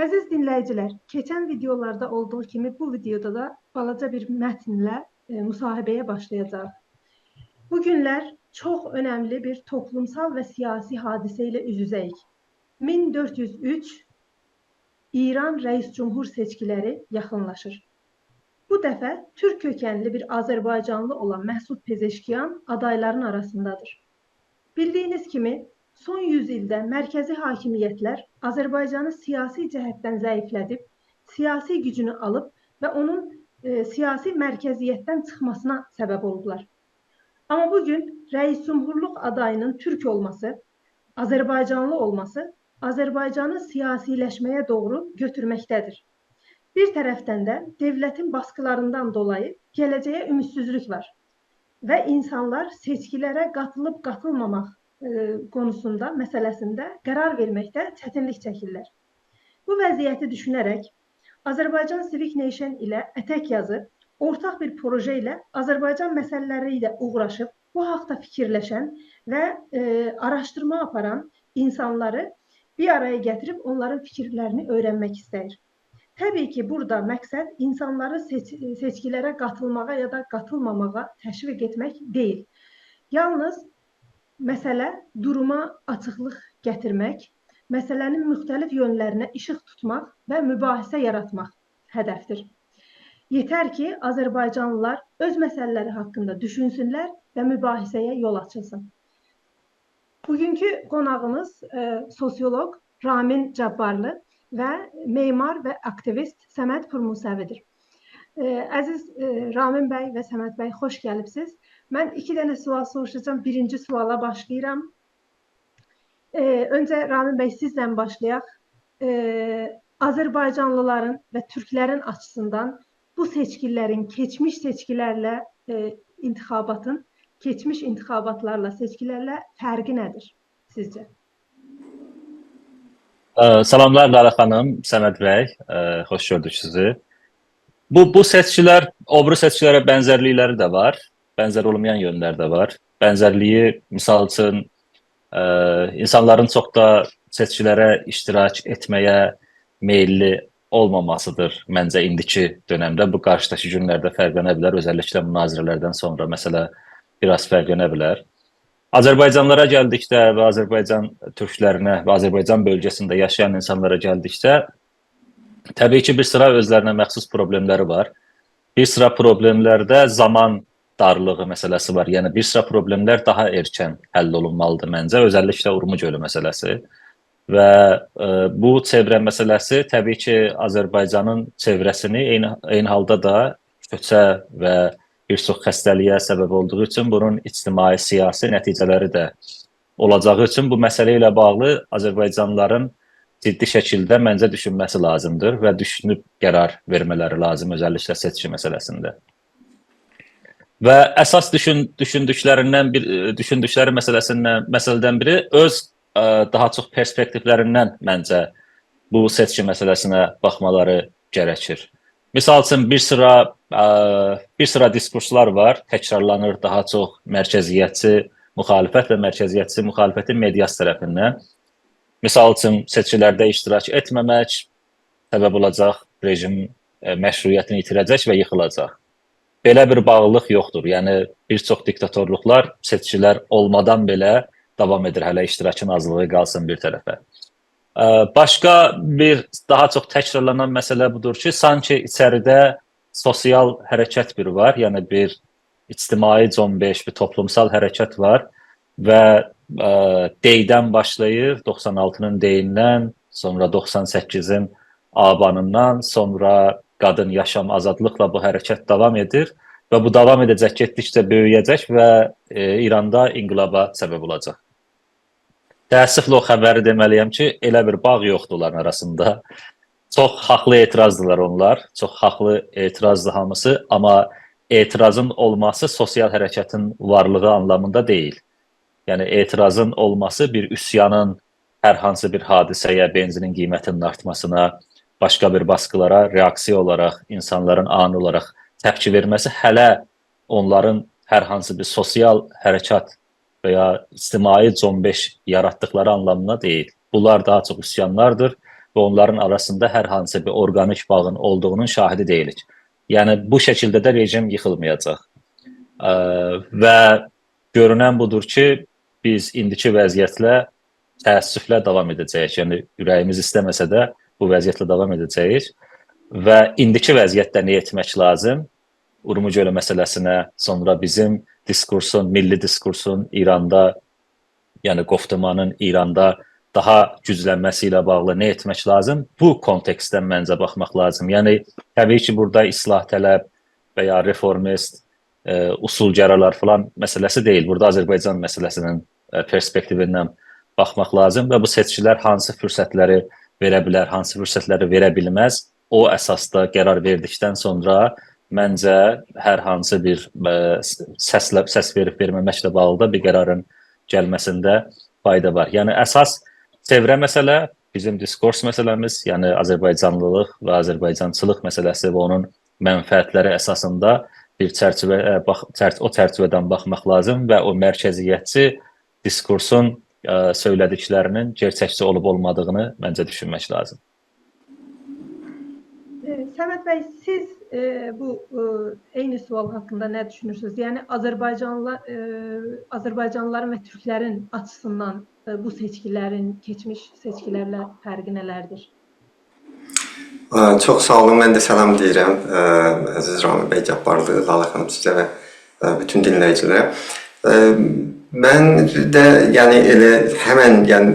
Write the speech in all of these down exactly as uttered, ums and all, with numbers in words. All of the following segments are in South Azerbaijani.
عزیز دینله‌ییجیلر، کئچن ویدئولاردا اولدوغو کیمی بو ویدئودا دا بالاجا بیر متنله، ائ، مصاحبه‌یه باشلایاجاغیق. بو گونلر چوخ اؤنملی بیر توپلومسال و سیاسی حادثه ایله اوز-اوزه‌ییک. مین دؤرد یوز اوچ ایران رئیس جمهور سئچکیلری یاخینلاشیر. بو دفعه تورک کؤکنلی بیر آذربایجانلی اولان مسعود پزشکیان آدایلارین آراسیندادیر. بیلدیگینیز کیمی، سون یوز ایلده مرکزی حاکمیتلر آذربایجانی سیاسی جهتدن ضعیفله‌دیب، سیاسی گوجونو آلیب و اونون، ائ، سیاسی مرکزیتدن چیخماسینا سبب اولدولار. آمما بو گون رئیس جمهورلوق آدایینین تورک اولماسی، آذربایجانلی اولماسی آذربایجانی سیاسیلشمه‌یه دوغرو گؤتورمکده‌دیر. بیر طرفدن ده دؤولتین باسقیلاریندان دولایی گله‌جه‌یه اومیدسیزلیک وار و اینسانلار سئچکیلره قاتیلیب قاتیلماماق، ائ، قونوسوندا، مسئله‌سینده قرار وئرمکده چتینلیک چکیرلر. بو وضعیتی دوشونه‌رک آذربایجان سیویک نیشن ایله اتک یازیب، اورتاق بیر پروژه ایله آذربایجان مسئله‌لری ایله اوغراشیب، بو حاقدا فیکیرلشن و، ائ، آراشدیرما آپاران اینسانلاری بیر آرایا گتیریب اونلارین فیکیرلرینی اؤیرنمک ایسته‌ییر. طبیعی کی، بورادا مقصد اینسانلاری سئچ-، سئچکیلره قاتیلماغا یا دا قاتیلماماغا تشویق ائتمک دئییل. یالنیز مسئله دوروما آچیقلیق گتیرمک، مسئله‌نین مختلف یؤنلرینه ایشیق توتماق و مباحثه یاراتماق هدفدیر. یئتر کی، آذربایجانلیلار اؤز مسئله‌لری حاقیندا دوشونسونلر و مباحثه‌یه یول آچیلسین. بوگونکو قوناغیمیز، ائ، سوسیولوق رامین جبارلی و معمار و آکتیویست صمد پورموسوی‌دیر. ائ، عزیز، ائ، رامین بی و صمد بی، خوش گلیبسیز. من ایکی دنه سؤال سوروشاجاغام. بیرینجی سؤالا باشلاییرام. ائ، اؤنجه رامین بی، سیزله باشلایاق. ائ، آذربایجانلیلارین و تورکلرین آچیسیندان بو سئچکیلرین کئچمیش سئچکیلرله، ائ، انتخاباتین، کئچمیش انتخاباتلارلا، سئچکیلرله فرقی نه‌دیر سیزجه؟ اه، سلاملار لاله‌خانیم، صمد بی، اه، خوش گؤردوک سیزی. بو، بو سئچکیلر او بیری سئچکیلره بنزرلیکلری ده وار، بنزر اولمایان یؤنلر ده وار. بنزرلیگی، مثال اوچون، اه، اینسانلارین چوخ دا سئچکیلره اشتراک ائتمه‌یه میللی اولماماسیدیر منجه ایندیکی دؤنمده. بو قارشیداکی گونلرده فرقلنه بیلر، اؤزللیکله مناظره‌لردن سونرا مسئله بیر آز فرقلنه بیلر. آذربایجانلیلارا گلدیکده و آذربایجان تورکلرینه و آذربایجان بؤلگه‌سینده یاشایان اینسانلارا گلدیکده، طبیعی کی، بیر سیرا اؤزلرینه مخصوص پروبلئملری وار. بیر سیرا پروبلئملرده زامان دارلیغی مسئله‌سی وار. یعنی، بیر سیرا پروبلئملر داها ائرکن حل اولونمالیدیر منجه. اؤزللیکله اورمو گؤلو مسئله‌سی. و، ائ، بو چئوره مسئله‌سی طبیعی کی، آذربایجانین چئوره‌سینی، عینی، عینی حالدا دا کؤچه و بیر چوخ خسته‌لیگه سبب اولدوغو اوچون بونون اجتماعی، سیاسی نتیجه‌لری ده اولاجاغی اوچون بو مسئله ایله باغلی آذربایجانلیلارین جدی شکیلده منجه دوشونمه‌سی لازیمدیر و دوشونوب قرار وئرمه‌لری لازیم، اؤزللیکله سئچکی مسئله‌سینده. و اساس دوشون-، دوشوندوکلریندن بیر، ائ، دوشوندوکلری مسئله‌سیندن، مسئله‌دن بیری اؤز، ائ، داها چوخ پرسپکتیولریندن منجه بو سئچکی مسئله‌سینه باخمالاری گرکیر. مثال اوچون، بیر سیرا، ائ، بیر سیرا دیسکورسلار وار، تکرارلانیر، داها چوخ مرکزیتچی مخالفت و مرکزیتچی مخالفتی مئدیاسی طرفیندن. مثال اوچون، سئچکیلرده اشتراک ائتمه‌مک سبب اولاجاق، رژیم، ائ، مشروعیتینی ایتیره‌جک و ییخیلاجاق. بئله بیر باغلیلیق یوخدور. یعنی، بیر چوخ دیکتاتورلوقلار سئچکیلر اولمادان بئله داوام ائدیر، هله اشتراکین آزلیغی قالسین بیر طرفه. ائ، باشقا بیر داها چوخ تکرارلانان مسئله بودور کی، سانکی ایچریده سوسیال حرکت بیر وار، یعنی بیر اجتماعی جنبش، بیر توپلومسال حرکت وار و، ائ، دی‌دن باشلاییر، دوخسان آلتی‌نین دی‌ییندن، سونرا دوخسان سککیزین آبانیندان، سونرا قادین، یاشام، آزادلیقلا بو حرکت داوام ائدیر و بو داوام ائده‌جک، گئتدیکجه بؤیویه‌جک و، ائ، ایراندا انقلابا سبب اولاجاق. تأسفله او خبری دئمه‌لی‌یم کی، ائله بیر باغ یوخدور اونلارین آراسیندا. چوخ حاقلی اعتراضدیلار اونلار، چوخ حاقلی اعتراضدیر هامیسی، آمما اعتراضین اولماسی سوسیال حرکتین وارلیغی آنلامیندا دئییل. یعنی، اعتراضین اولماسی بیر عصیانین، هر هانسی بیر حادثه‌یه، بنزینین قیمتینین آرتماسینا، باشقا بیر باسقیلارا رئاکسیا اولاراق، اینسانلارین آنی اولاراق تپکی وئرمه‌سی هله اونلارین هر هانسی بیر سوسیال حرکت و یا اجتماعی جنبش یاراتدیقلاری آنلامینا دئییل. بونلار داها چوخ عصیانلاردیر. و اونلارین آراسیندا هر هانسی بیر اورقانیک باغین اولدوغونون شاهیدی دئییلیک. یعنی، بو شکیلده ده رژیم ییخیلمایاجاق. ا، و گؤرونن بودور کی، بیز ایندیکی وضعیتله تأسفله داوام ائده‌جه‌ییک. یعنی، اوره‌ییمیز ایسته‌مه‌سه ده بو وضعیتله داوام ائده‌جه‌ییک. و ایندیکی وضعیتده نه ائتمک لازیم؟ اورمو گؤلو مسئله‌سینه، سونرا بیزیم دیسکورسون، میللی دیسکورسون ایراندا، یعنی گفتمانین ایراندا داها گوجلنمه‌سی ایله باغلی نه ائتمک لازیم؟ بو کونتکستدن منجه باخماق لازیم. یعنی، طبیعی کی، بورادا اصلاح‌طلب و یا رفورمیست، ائ، اصولگرالار فلان مسئله‌سی دئییل. بورادا آذربایجان مسئله‌سینین، ائ، پرسپکتیویندن باخماق لازیم و بو سئچکیلر هانسی فرصتلری وئره بیلر، هانسی فرصتلری وئره بیلمز، او اساسدا قرار وئردیکدن سونرا منجه هر هانسی بیر، ائ، سسله، سس وئریب وئرمه‌مکله باغلی دا بیر قرارین گلمه‌سینده فایدا وار. یعنی، اساس چئوره مسئله، بیزیم دیسکورس مسئله‌میز، یعنی آذربایجانلیلیق و آذربایجانچیلیق مسئله‌سی و اونون منفعتلری اساسیندا بیر چرچیوه، ائ، باخ-، چر-، او چرچیوه‌دن باخماق لازیم و او مرکزیتچی دیسکورسون، ائ، سؤیله‌دیکلرینین گئرچکچی اولوب اولمادیغینی منجه دوشونمک لازیم. ائ، صمد بی، سیز، ائ، بو، ائ، عینی سؤال حاقیندا نه دوشونورسونوز؟ یعنی آذربایجانلی، ائ، آذربایجانلیلارین و تورکلرین آچیسیندان، ائ، بو سئچکیلرین کئچمیش سئچکیلرله فرقی نه‌لردیر؟ ا، چوخ ساغ اولون، من ده سلام دئییرم، ا، عزیز رامین بی جبارلی، لاله خانیم، سیزه و، ا، بوتون دینله‌ییجیلره. ا، من ده، یعنی، ائله همن، یعنی،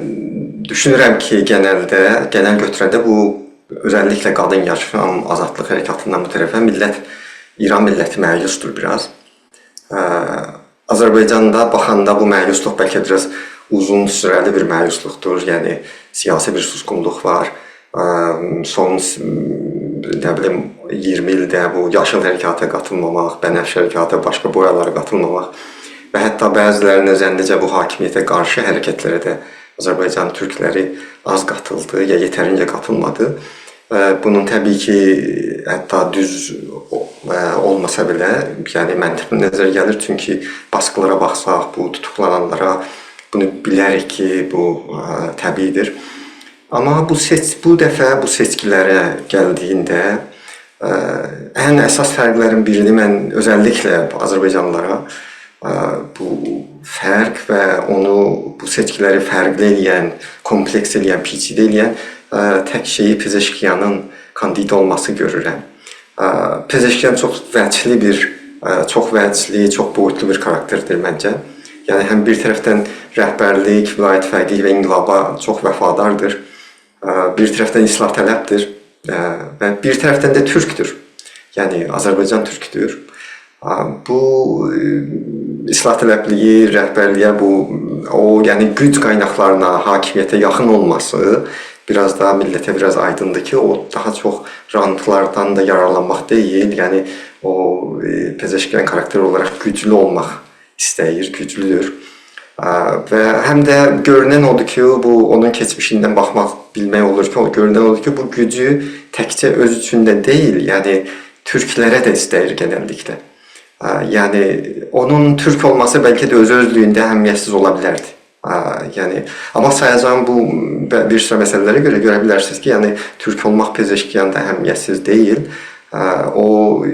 دوشونورم کی، گئنلده، گئنل گؤتورنده بو، اؤزللیکله قادین یاشام آزادلیق حرکاتیندان بو طرفه میللت، ایران میللتی مأیوسدور بیر آز. ا، آذربایجاندا باخاندا بو مأیوسلوق بلکه بیر آز اوزون سوره‌لی بیر مأیوسلوقدور. یعنی، سیاسی بیر سوسقونلوق وار. ا، سون، نه بیلیم، اییرمی ایلده بو یاشیل حرکاتا قاتیلماماق، بنفشه حرکاتا، باشقا بویالارا قاتیلماماق و حتی بعضی‌لرین اؤزللیکله بو حاکمیته قارشی حرکتلره ده آذربایجان تورکلری آز قاتیلدی یا یئترینجه قاتیلمادی. ا، بونون طبیعی کی، حتی دوز، ا، اولماسا بئله، یعنی منطقلی نظره گلیر. چونکی باسقیلارا باخساق، بو توتوقلانانلارا بونو بیلریک کی، بو، ا، طبیعی‌دیر. آمما بو سئچ-، بو دفعه بو سئچکیلره گلدیگینده، ا، ان اساس فرقلرین بیرینی من اؤزللیکله آذربایجانلیلارا، ا، بو فرق و اونو، بو سئچکیلری فرقلی ائله‌ین، کومپلکس ائله‌ین، پیچیده ائله‌ین، ا، تک شئیی پزشکیانین کاندید اولماسی گؤرورم. ا، پزشکیان چوخ وجهلی بیر، ا، چوخ وجهلی، چوخ بویوتلو بیر کاراکتردیر منجه. یعنی، هم بیر طرفدن رهبرلیک، ولایت فقیه و انقلابا چوخ وفاداردیر. ا، بیر طرفدن اصلاح‌طلبدیر، ا، و بیر طرفدن ده تورکدور. یعنی، آذربایجان تورکودور. ا، بو، ا، اصلاح‌طلبلیگی، رهبرلیگه بو، او، یعنی، گوج قایناقلارینا، حاکمیته یاخین اولماسی بیر آز داها میللته بیر آز آیدیندیر کی، او داها چوخ رانتلاردان دا یارارلانماق دئییل. یعنی، او، ا، پزشکیان کاراکتر اولاراق گوجلو اولماق ایسته‌ییر، گوجلودور. ا، و هم ده گؤرونن اودور کی، بو، اونون کئچمیشیندن باخماق، بیلمک اولور کی، او، گؤرونن اودور کی، بو گوجو تکجه اؤز اوچون ده دئییل، یعنی تورکلره ده ایسته‌ییر گئنللیکله. ا، یعنی اونون تورک اولماسی بلکه ده اؤز اؤزلویونده اهمیت‌سیز اولا بیلردی. ا، یعنی، آمما سایاجاغیم بو و بیر سیرا مسئله‌لره گؤره گؤره بیلرسینیز کی، یعنی تورک اولماق پزشکیاندا اهمیت‌سیز دئییل. ا، او، ا،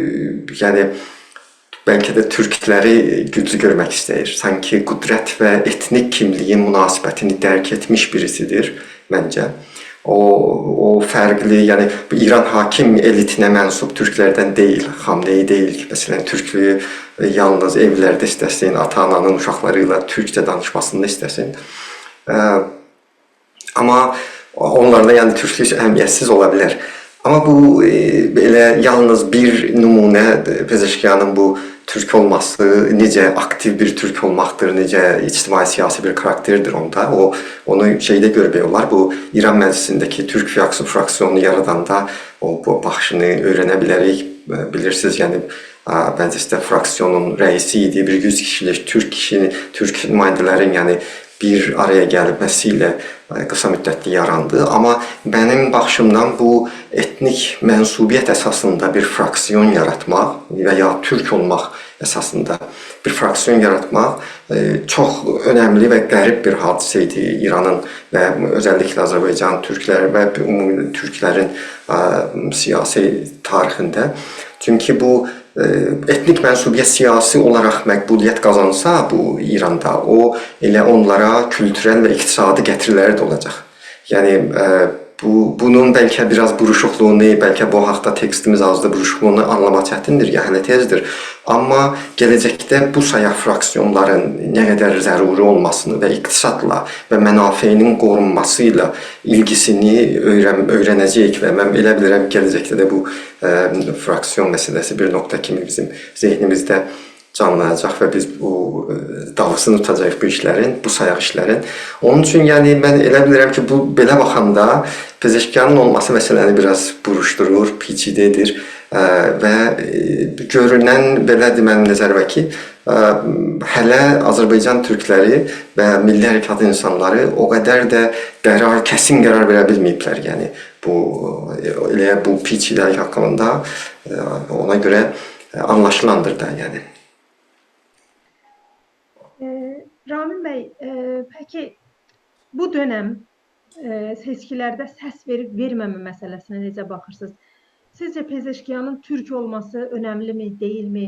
یعنی، بلکه ده تورکلری گوجلو گؤرمک ایسته‌ییر. سانکی قدرت و ائتنیک کیملیگین مناسبتینی درک ائتمیش بیریسی‌دیر، منجه. او، او فرقلی، یعنی، بو ایران حاکم ائلیتینه منسوب تورکلردن دئییل، خامنه‌ای دئییل کی، مثلا، تورکلویو، ائ، یالنیز ائولرده ایسته‌سین، آتا-آنانین اوشاقلاری ایله تورکجه دانیشماسینی ایسته‌سین. ا، آمما اونلاردا، یعنی، تورکلوک اهمیت‌سیز اولا بیلر. آمما بو، ائ، ائله یالنیز بیر نمونه، ائ، پزشکیانین بو تورک اولماسی، نئجه آکتیو بیر تورک اولماقدیر، نئجه اجتماعی-سیاسی بیر کاراکتردیر اوندا. او، اونو شئیده گؤرمک اولار. بو ایران مجلیسینده‌کی تورک فراکس-، فراکسیونو یاراداندا او، بو باخیشینی اؤیرنه بیلریک. ائ، بیلیرسینیز، یعنی، ا، مجلیسده فراکسیونون رئیسی ایدی، بیر یوز کیشی‌لیک تورک کیشی، تورک نماینده‌لرین، یعنی، بیر آرایا گلمه‌سی ایله، ا، قیسا مدتلی یاراندی. آمما منیم باخیشیمدان بو ائتنیک منسوبیت اساسیندا بیر فراکسیون یاراتماق و یا تورک اولماق اساسیندا بیر فراکسیون یاراتماق، ائ، چوخ اؤنملی و غریب بیر حادثه ایدی ایرانین و اؤزللیکله آذربایجان تورکلری و عمومیله تورکلرین، ائ، سیاسی تاریخینده. چونکی بو، ائ، ائتنیک منسوبیت سیاسی اولاراق مقبولیت قازانسا بو ایراندا، او ائله اونلارا کولتورل و اقتصادی گتیریلری ده اولاجاق. یعنی، ائ، بو، بونون بلکه بیر آز بوروشوقلوغونو، بلکه بو حاقدا تکستیمیز آزدیر، بوروشوقلوغونو آنلاماق چتیندیر، یعنی تئزدیر. آمما گله‌جکده بو سایاق فراکسیونلارین نه قدر ضروری اولماسینی و اقتصادلا و منافعینین قورونماسی ایله ایلگیسینی اؤیرن-، اؤیرنه‌جه‌ییک و من ائله بیلیرم، گله‌جکده ده بو، ائ، فراکسیون مسئله‌سی بیر نقطه کیمی بیزیم ذهنیمیزده جانلاناجاق و بیز بو، ائ، دالیسینی توتاجاغیق بو ایشلرین، بو سایاق ایشلرین. اونون اوچون، یعنی، من ائله بیلیرم کی، بو بئله باخاندا پزشکیانین اولماسی مسئله‌نی بیر آز بوروشدورور، پیچیده ائدیر، ائ، و، ائ، گؤرونن بئله‌دیر منیم نظریمه کی، ائ، هله آذربایجان تورکلری و میللی حرکاتین اینسانلاری او قدر ده قرار، کسین قرار وئره بیلمه‌ییبلر، یعنی، بو، ائ، ائله بو پیچیده‌لیک حاقیندا، ائ، اونا گؤره، ائ، آنلاشیلاندیر دا، یعنی. ائ، رامین بی، ائ، پکی بو دؤنم، ائ، سئچکیلرده سس وئریب وئرمه‌مه مسئله‌سینه نئجه باخیرسینیز؟ سیزجه پزشکیانین تورک اولماسی اؤنملی‌می، دئییل‌می؟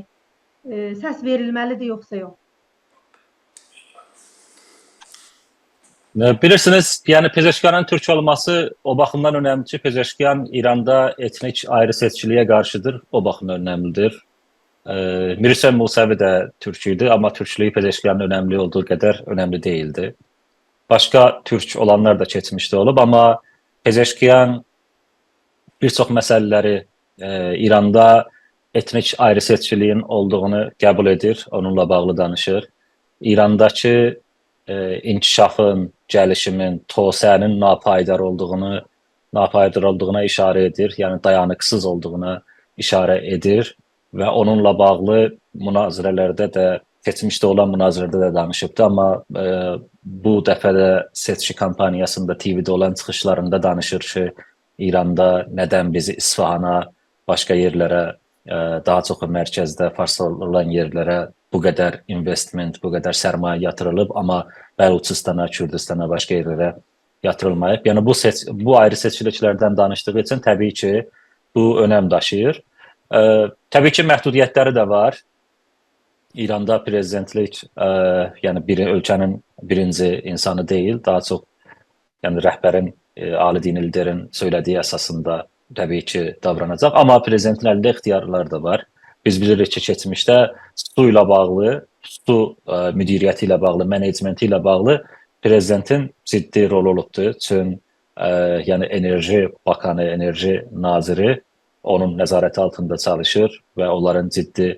ائ، سس وئریلمه‌لی‌دیر یوخسا یوخ؟ ائ، بیلیرسینیز، یعنی پزشکیانین تورک اولماسی او باخیمدان اؤنملی کی، پزشکیان ایراندا ائتنیک آیری‌سئچکیلییه قارشیدیر، او باخیمدان اؤنملی‌دیر. ائ، میر حسین موسوی ده تورک ایدی، آمما تورکلویو پزشکیانین اؤنملی اولدوغو قدر اؤنملی دئییلدی. باشقا تورک اولانلار دا کئچمیشده اولوب، آمما پزشکیان بیر چوخ مسئله‌لری، ائ، ایراندا ائتنیک آیری‌سئچکیلییین اولدوغونو قبول ائدیر، اونونلا باغلی دانیشیر. ایرانداکی، ائ، انکشافین، گلیشیمین، توسعه‌نین ناپایدار اولدوغونو، ناپایدار اولدوغونا ایشاره ائدیر، یعنی دایانیقسیز اولدوغونا ایشاره ائدیر و اونونلا باغلی مناظره‌لرده ده، کئچمیشده اولان مناظره‌ده ده دانیشیبدی، آمما، ائ، بو دفعه ده سئچکی کامپانیاسیندا تی‌وی‌ده اولان چیخیشلاریندا دانیشیر کی، ایراندا ندن بیز اصفهانا، باشقا یئرلره، ائ، داها چوخو مرکزده فارسلار اولان یئرلره بو قدر اینوستمنت، بو قدر سرمایه یاتیریلیب، آمما بلوچستانا، کوردوستانا، باشقا یئرلره یاتیریلماییب. یعنی بو سئچ-، بو آیری‌سئچکیلیکلردن دانیشدیغی اوچون طبیعی کی، بو اؤنم داشیییر. ائ، طبیعی کی، محدودیتلری ده وار. ایراندا پرزیدنتلیک، ائ، یعنی بیر اؤلکه‌نین بیرینجی اینسانی دئییل، داها چوخ، یعنی رهبرین، ائ، عالی دینی لیدرین سؤیله‌دیگی اساسیندا طبیعی کی، داوراناجاق. آمما پرزیدنتین الینده اختیارلار دا وار. بیز بیلیریک کی، کئچمیشده سو ایله باغلی، سو، ائ، مدیریتی ایله باغلی، منیجمنتی ایله باغلی پرزیدنتین جدی رولو اولوبدور. چون، ائ، یعنی انرژی باکانی، انرژی ناظری اونون نظارتی آلتیندا چالیشیر و اونلارین جدی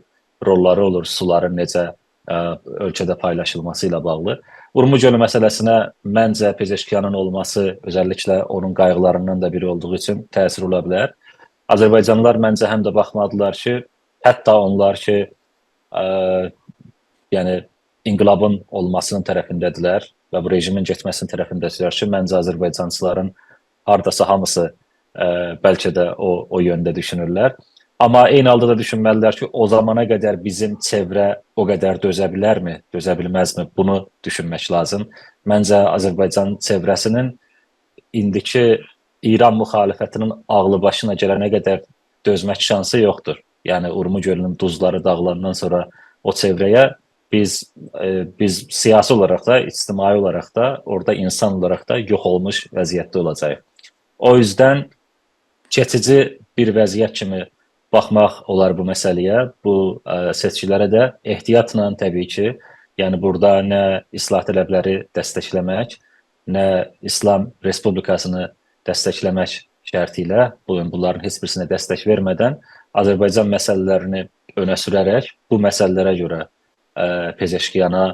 روللاری اولور، سولارین نئجه، ائ، اؤلکه‌ده پایلاشیلماسی ایله باغلی. اورمو گؤلو مسئله‌سینه منجه پزشکیانین اولماسی، اؤزللیکله اونون قایغیلاریندان دا بیری اولدوغو اوچون تأثیر اولا بیلر. آذربایجانلیلار منجه هم ده باخمادیلار کی، حتی اونلار کی، ائ، یعنی انقلابین اولماسینین طرفینده‌دیرلر و بو رژیمین گئتمه‌سینین طرفینده‌دیرلر کی، منجه آذربایجانچیلارین هارداسا هامیسی، ائ، بلکه ده او، او یؤنده دوشونورلر. آمما عینی حالدا دا دوشونمه‌لیلر کی، او زامانا قدر بیزیم چئوره او قدر دؤزه بیلرمی، دؤزه بیلمزمی؟ بونو دوشونمک لازیم. منجه آذربایجان چئوره‌سینین ایندیکی ایران مخالفتینین عاغلی باشینا گلنه قدر دؤزمک شانسی یوخدور. یعنی اورمو گؤلونون دوزلاری داغیلاندان سونرا او چئوره‌یه بیز، ائ، بیز سیاسی اولاراق دا، اجتماعی اولاراق دا، اورادا اینسان اولاراق دا یوخ اولموش وضعیتده اولاجاغیق. او یوزدن کئچیجی بیر وضعیت کیمی باخماق اولار بو مسئله‌یه، بو، ائ، سئچکیلره ده احتیاطلا طبیعی کی، یعنی بورادا نه اصلاح‌طلبلری دستکله‌مک، نه ایسلام رئسپوبلیکاسینی دستکله‌مک شرطی ایله، بو گون بونلارین هئچ بیریسینه دستک وئرمه‌دن آذربایجان مسئله‌لرینی اؤنه سوره‌رک بو مسئله‌لره گؤره، ائ، پزشکیانا،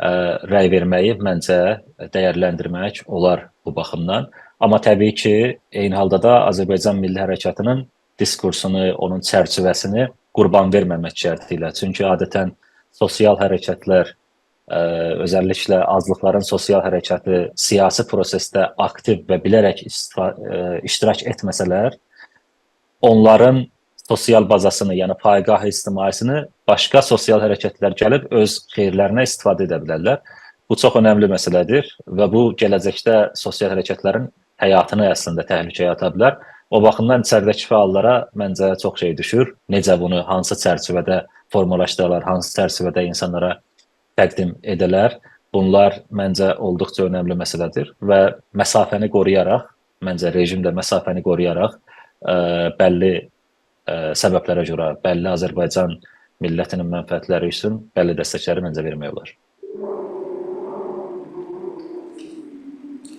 ائ، رأی وئرمه‌یی منجه دیرلندیرمک اولار بو باخیمدان. آمما طبیعی کی، عینی حالدا دا آذربایجان میللی حرکاتینین دیسکورسونو، اونون چرچیوه‌سینی قوربان وئرمه‌مک شرطی ایله. چونکی عادتا سوسیال حرکتلر، ائ، اؤزللیکله آزلیقلارین سوسیال حرکتی سیاسی پروسسده آکتیو و بیله‌رک ایشترا-، ائ، اشتراک ائتمه‌سه‌لر، اونلارین سوسیال بازاسینی، یعنی پایگاه اجتماعی‌سینی باشقا سوسیال حرکتلر گلیب اؤز خئییرلرینه ایستیفاده ائده بیلرلر. بو چوخ اؤنملی مسئله‌دیر و بو گله‌جکده سوسیال حرکتلرین حیاتینی اصلینده تهلکه‌یه آتا بیلر. او باخیمدان ایچریده‌کی فعاللارا منجه چوخ شئی دوشور. نئجه بونو، هانسی چرچیوه‌ده فورمالاشدیرالار، هانسی چرچیوه‌ده اینسانلارا تقدیم ائده‌لر. بونلار منجه اولدوقجا اؤنملی مسئله‌دیر و مسافه‌نی قورویاراق، منجه رژیم ده مسافه‌نی قورویاراق، ائ، بللی، ائ، سببلره گؤره، بللی آذربایجان میللتینین منفعتلری اوچون بللی دستکلری منجه وئرمک اولار.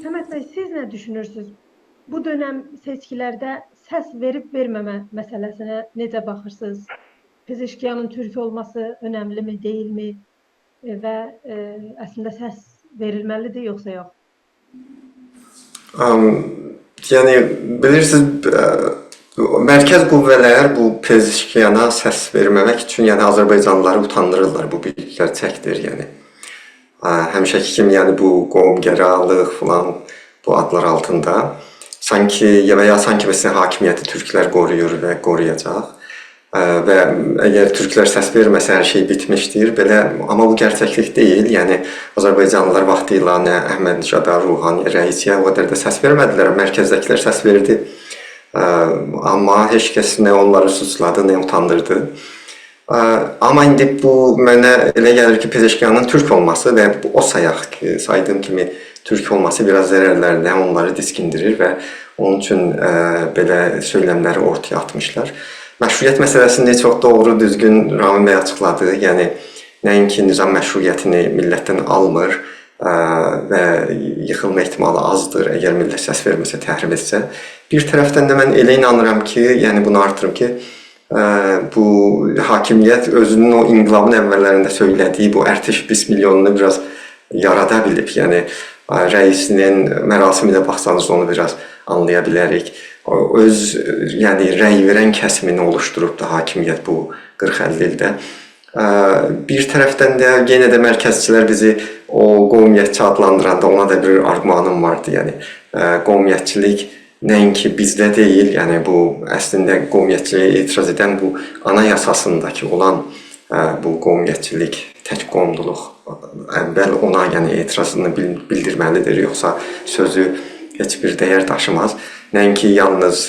صمد بی، سیز نه دوشونورسونوز؟ بو دؤنم سئچکیلرده سس وئریب وئرمه‌مه مسئله‌سینه نئجه باخیرسینیز؟ پزشکیانین تورک اولماسی اؤنملی‌می، دئییل‌می؟ ائ، و، ائ، اصلینده سس وئریلمه‌لی‌دیر، یوخسا یوخ؟ ام، یعنی، بیلیرسینیز، ائ، مرکز قوه‌لر بو پزشکیانا سس وئرمه‌مک اوچون، یعنی، آذربایجانلیلاری اوتاندیریرلار، بو بیر گرچکدیر، یعنی. ائ، همیشه‌کی کیمی، یعنی، بو قوم‌گرالیق فلان بو آدلار آلتیندا سانکی، یا و یا سانکی، مثلا، حاکمیتی تورکلر قورویور و قورویاجاق. ائ، و اگر تورکلر سس وئرمه‌سه، هر شئی بیتمیشدیر. بئله، آمما بو گرچکلیک دئییل. یعنی، آذربایجانلیلار واختیلا نه احمدی‌نژادا، روحانی‌یه، رئیسی‌یه او قدر ده سس وئرمه‌دیلر. مرکزده‌کیلر سس وئردی. ائ، آمما هئچ کس نه اونلاری سوچلادی، نه اوتاندیردی. ائ، آمما ایندی بو منه ائله گلیر کی، پزشکیانین تورک اولماسی و بو، او سایاق کی، سایدیغیم کیمی تورک اولماسی بیر آز ضررلرینه اونلاری دیسکیندیریر و اونون اوچون، ائ، بئله سؤیلملری اورتایا آتمیشلار. مشروعیت مسئله‌سینی چوخ دوغرو، دوزگون رامین بی آچیقلادی. یعنی، نه‌اینکی نظام مشروعیتینی میللتدن آلمیر، ائ، و ییخیلما احتمالی آزدیر، اگر میللت سس وئرمه‌سه، تحریم ائتسه. بیر طرفدن ده من ائله اینانیرام کی، یعنی بونو آرتیریم کی، ائ، بو حاکمیت اؤزونون او انقلابین اوللرینده سؤیله‌دیگی بو ارتش بیست میلیونونو بیر آز یارادا بیلیب. یعنی، ائ، رئیسینین مراسمینه باخسانیز، اونو بیر آز آنلایا بیلریک. او، اؤز، یعنی، رأی وئرن کسیمینی اولوشدوروبدو حاکمیت بو قیرخ اللی ایلده. ائ، بیر طرفدن ده یئنه ده مرکزچیلر بیزی او قومیتچی آدلاندیراندا، اونا دا بیر آرگومانیم واردی. یعنی، ائ، قومیتچیلیک نه‌اینکی بیزده دئییل، یعنی بو اصلینده قومیتچیلیگه اعتراض ائدن بو آنایاساسینداکی اولان، ائ، بو قومیتچیلیک، تک قوملولوق، اول اونا، یعنی، اعتراضینی بیل-، بیلدیرمه‌لیدیر، یوخسا سؤزو هئچ بیر ده‌یر داشیماز. نه‌اینکی یالنیز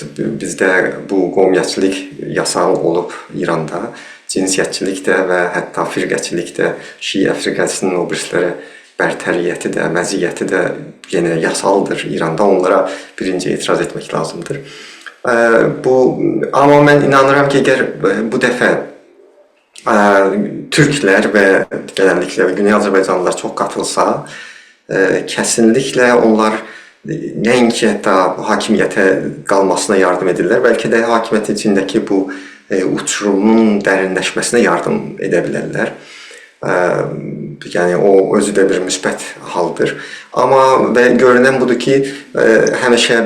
بیزده بو قومیتچیلیک یاسال اولوب ایراندا، جنسیتچیلیک ده و حتی فرقه‌چیلیک ده، شیعه فرقه‌سینین او بیریسی‌لره برتریتی ده، مزیتی ده یئنه یاسالدیر ایراندا. اونلارا بیرینجی اعتراض ائتمک لازیمدیر. ائ، بو، آمما من اینانیرام کی، اگر بو دفعه، ائ، تورکلر و گئنللیکله و گونئی آذربایجانلیلار چوخ قاتیلسا، ائ، کسینلیکله اونلار، ائ، نه‌اینکی حتی حاکمیته قالماسینا یاردیم ائدیرلر، بلکه ده حاکمیتین ایچینده‌کی بو، ائ، اوچورومون درینلشمه‌سینه یاردیم ائده بیلرلر. ائ، یعنی، او اؤزو ده بیر مثبت حالدیر. آمما و گؤرونن بودور کی، ائ، همیشه، ائ،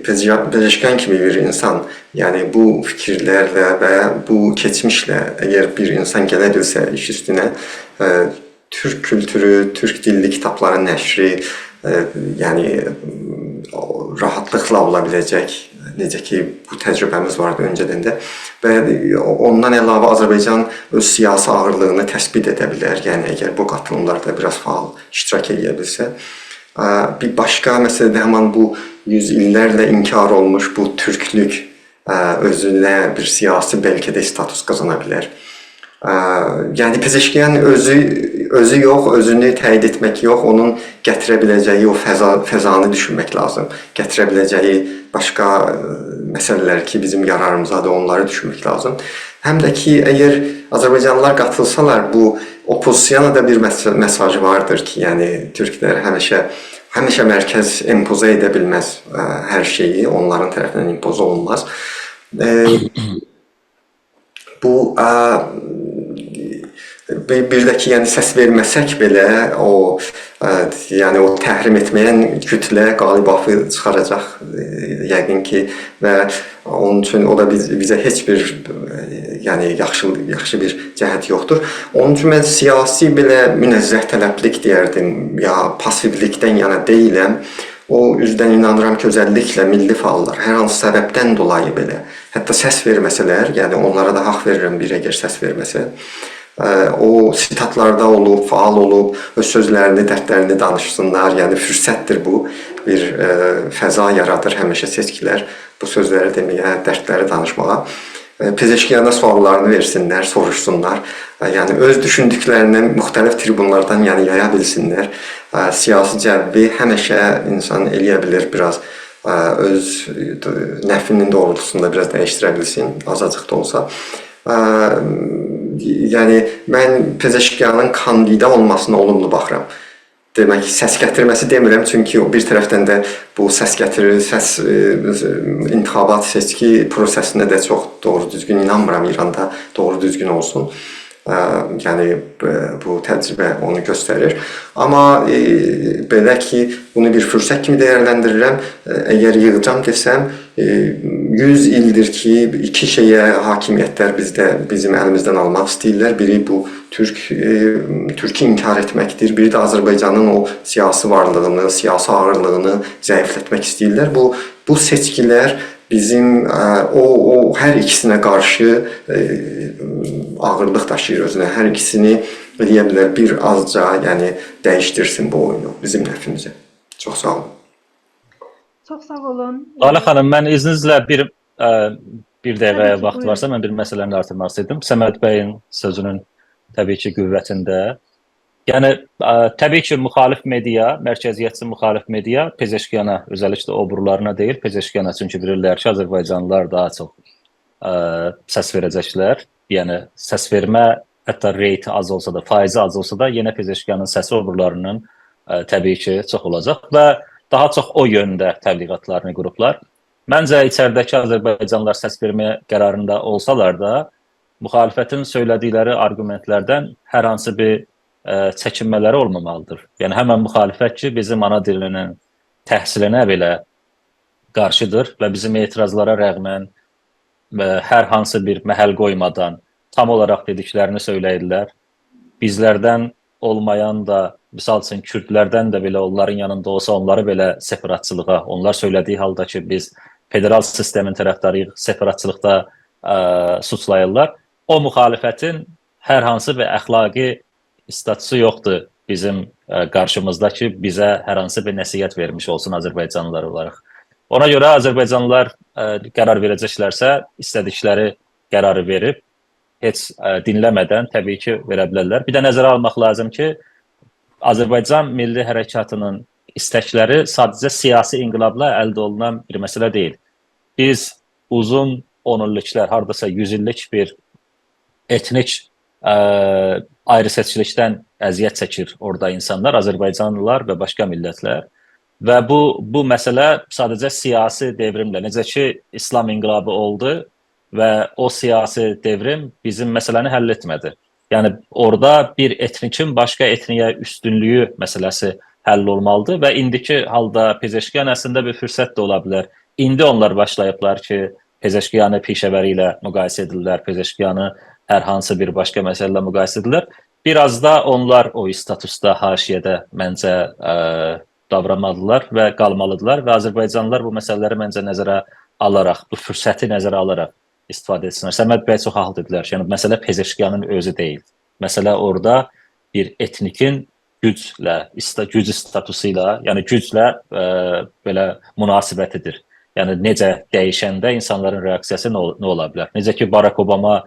پزشکیان، پزشکیان کیمی بیر اینسان، یعنی، بو فیکیرلرله و بو کئچمیشله، اگر بیر اینسان گله بیلسه ایش اوستونه، ائ، تورک کولتورو، تورک دیللی کیتابلارین نشری، ائ، یعنی، او، راحاتلیقلا اولا بیله‌جک. نئجه کی، بو تجربه‌میز واردی اؤنجه‌دن ده. و اوندان علاوه آذربایجان اؤز سیاسی آغیرلیغینی تثبیت ائده بیلر. یعنی، اگر بو قاتیلیملاردا بیر آز فعال اشتراک ائده بیلسه. ا، بیر باشقا مسئله ده همان بو یوز ایللرله انکار اولموش بو تورکلوک، ا، اؤزونه بیر سیاسی بلکه ده استاتوس قازانا بیلر. ا، یعنی پزشکیان اؤزو، اؤزو یوخ، اؤزونو تأیید ائتمک یوخ، اونون گتیره بیله‌جه‌یی او فضا، فضانی دوشونمک لازیم. گتیره بیله‌جه‌یی باشقا، ا، مسئله‌لر کی، بیزیم یاراریمیزادیر، اونلاری دوشونمک لازیم. هم ده کی، اگر آذربایجانلیلار قاتیلسالار، بو اوپوزیسیانا دا بیر مس، مساژی واردیر کی، یعنی تورکلر همیشه، همیشه مرکز امپوزه ائده بیلمز، ا، هر شئیی، اونلارین طرفیندن امپوزه اولونماز. ا، بو، ا، بیر، بیر ده کی، یعنی سس وئرمه‌سک بئله، او، ا، یعنی او تحریم ائتمه‌ین کوتله غالب آفی چیخاراجاق، ا، یقین کی، و اونون اوچون او دا بیز، بیزه هئچ بیر، ا، یعنی یاخشی، یاخشی بیر جهت یوخدور. اونون اوچون من سیاسی بئله منزه‌طلبلیک دئیردیم، یا پاسیولیکدن یانا دئییلم. او اوزدن اینانیرام کی، اؤزللیکله میللی فعاللار، هر هانسی سببدن دولایی بئله، حتی سس وئرمه‌سه‌لر، یعنی اونلارا دا حاق وئریرم بیر اگر سس وئرمه‌سه، ائ، او سیتاتلاردا اولوب، فعال اولوب، اؤز سؤزلرینی، دردلرینی دانیشسینلار. یعنی فرصتدیر بو، بیر، ائ، فضا یارادیر همیشه سئچکیلر بو سؤزلری دئمه‌یه، دردلری دانیشماغا. ائ، پزشکیانا سؤاللارینی وئرسینلر، سوروشسونلار. ائ، یعنی اؤز دوشوندوکلرینی موختلیف تریبونلاردان، یعنی، یایا بیلسینلر. ائ، سیاسی جوی همیشه اینسان ائلیه بیلیر بیر آز، ائ، اؤز، ائ، نفعینین دوغرولتوسوندا بیر آز دییشدیره بیلسین، آزاجیق دا اولسا. ائ، یعنی، من پزشکیانین کاندیدا اولماسینا اولوملو باخیرام. دئمک، سس گتیرمه‌سی دئمیرم، چونکی او بیر طرفدن ده بو سس گتیریر، سس، ائ، انتخابات، سئچکی پروسه‌سینه ده چوخ دوغرو دوزگون اینانمیرام ایراندا دوغرو دوزگون اولسون. ائ، یعنی، ائ، بو تجربه اونو گؤستریر. آمما، ائ، بئله کی، بونو بیر فرصت کیمی دیرلندیریرم. ائ، اگر ییغاجام دئسم، ائ، یوز ایلدیر کی، ایکی شئیه حاکمیتلر بیزده، بیزیم الیمیزدن آلماق ایسته‌ییرلر. بیری بو تورک، ائ، تورکو انکار ائتمکدیر. بیری ده آذربایجانین او سیاسی وارلیغینی، سیاسی آغیرلیغینی ضعیفلتمک ایسته‌ییرلر. بو، بو سئچکیلر بیزیم، ائ، او، او هر ایکیسینه قارشی، ائ، آغیرلیق داشیییر اؤزونه. هر ایکیسینی ائلیه بیلر بیر آزجا، یعنی دییشدیرسین بو اویونو بیزیم نفعیمیزه. چوخ ساغ اولون. چوخ ساغ اولون. لاله خانیم، من اذنینیزله بیر، ائ، بیر دقیقه طبیعی کی، واخت بویورون. وارسا، من بیر مسئله‌نی آرتیرماق ایسته‌ییردیم. صمد بیین سؤزونون طبیعی کی، قوتینده. یعنی، ائ، طبیعی کی، مخالف مئدیا، مرکزیتچی مخالف مئدیا پزشکیانا، اؤزللیکله او بیریلرینه دئییل، پزشکیانا، چونکی بیلیرلر کی، آذربایجانلیلار داها چوخ، ائ، سس وئره‌جکلر. یعنی، سس وئرمه، حتی ریتی آز اولسا دا، فایضی آز اولسا دا، یئنه پزشکیانین سسی او بیریلریندن، ائ، طبیعی کی، چوخ اولاجاق و داها چوخ او یؤنده تبلیغاتلارینی قوروبلار. منجه، ایچریده‌کی آذربایجانلیلار سس وئرمه قراریندا اولسالار دا، مخالفتین سؤیله‌دیکلری آرگومنتلردن هر هانسی بیر، ائ، چکینمه‌لری اولمامالیدیر. یعنی، همن مخالفت کی، بیزیم آنا دیلینین تحصیلینه بئله قارشیدیر و بیزیم اعتراضلارا رغماً، ائ، هر هانسی بیر محل قویمادان تام اولاراق دئدیکلرینی سؤیله‌ییرلر. بیزلردن اولمایان دا، مثال اوچون، کوردلردن ده بئله اونلارین یانیندا اولسا، اونلاری بئله سئپراتچیلیغا، اونلار سؤیله‌دیگی حالدا کی، بیز فدرال سیستمین طرفداری‌ییق، سئپراتچیلیقدا، ائ، سوچلاییرلار. او مخالفتین هر هانسی بیر اخلاقی استاتوسو یوخدور بیزیم، ائ، قارشیمیزدا کی، بیزه هر هانسی بیر نصیحت وئرمیش اولسون آذربایجانلیلار اولاراق. اونا گؤره آذربایجانلیلار، ائ، قرار وئره‌جکلرسه، ایسته‌دیکلری قراری وئریب، هئچ، ائ، دینله‌مه‌دن طبیعی کی، وئره بیلرلر. بیر ده نظره آلماق لازیم کی، آذربایجان میللی حرکاتینین ایستکلری ساده‌جه سیاسی انقلابلا الده اولونان بیر مسئله دئییل. بیز اوزون اون ایللیکلر، هارداسا یوز ایللیک بیر ائتنیک، ائ، آیری‌سئچکیلیکدن اذیت چکیر اورادا اینسانلار، آذربایجانلیلار و باشقا میللتلر. و بو، بو مسئله ساده‌جه سیاسی دئوریمله، نئجه کی، ایسلام انقلابی اولدو و او سیاسی دئوریم بیزیم مسئله‌نی حل ائتمه‌دی. یعنی، اورادا بیر ائتنیکین باشقا ائتنیکه اوستونلویو مسئله‌سی حل اولمالیدیر و ایندیکی حالدا پزشکیان اصلینده بیر فرصت ده اولا بیلر. ایندی اونلار باشلاییبلار کی، پزشکیانی پیشه‌وری ایله مقایسه ائدیرلر، پزشکیانی هر هانسی بیر باشقا مسئله ایله مقایسه ائدیرلر. بیر آز دا اونلار او استاتوسدا، حاشیه‌ده منجه، ائ، داورانمالیدیرلار و قالمالیدیرلار و آذربایجانلیلار بو مسئله‌لری منجه نظره آلاراق، بو فرصتی نظره آلاراق استفاده ائتسینلر. صمد بی چوخ حاقلی دئدیلر کی، یعنی مسئله پزشکیانین اؤزو دئییل. مسئله اورادا بیر ائتنیکین گوجله، ایستا-، گوج استاتوسو ایله، یعنی گوجله، ائ، بئله مناسبتیدیر. یعنی نئجه دییشنده اینسانلارین رئاکسیاسی نه اول-، نه اولا بیلر؟ نئجه کی، باراک اوباما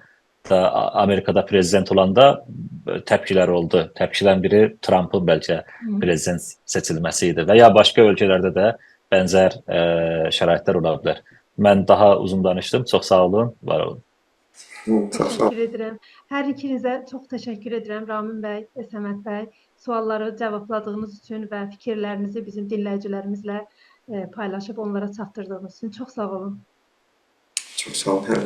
دا آ-، آمریکادا پرزیدنت اولاندا، ائ، تپکیلر اولدو. تپکیلرین بیری ترامپین بلکه هی. پرزیدنت سئچیلمه‌سی ایدی و یا باشقا اؤلکه‌لرده ده بنزر، ائ، شرایطلر اولا بیلر. من داها اوزون دانیشدیم. چوخ ساغ اولون، وار اولون. هی، چوخ ساغ اول. تشکر ائدیرم. هر ایکینیزه چوخ تشکر ائدیرم، رامین بی، صمد بی. سؤاللاری جاوابلادیغینیز اوچون و فیکیرلرینیزی بیزیم دینله‌ییجیلریمیزله، ائ، پایلاشیب اونلارا چاتدیردیغینیز اوچون چوخ ساغ اولون. چوخ ساغ اول، هر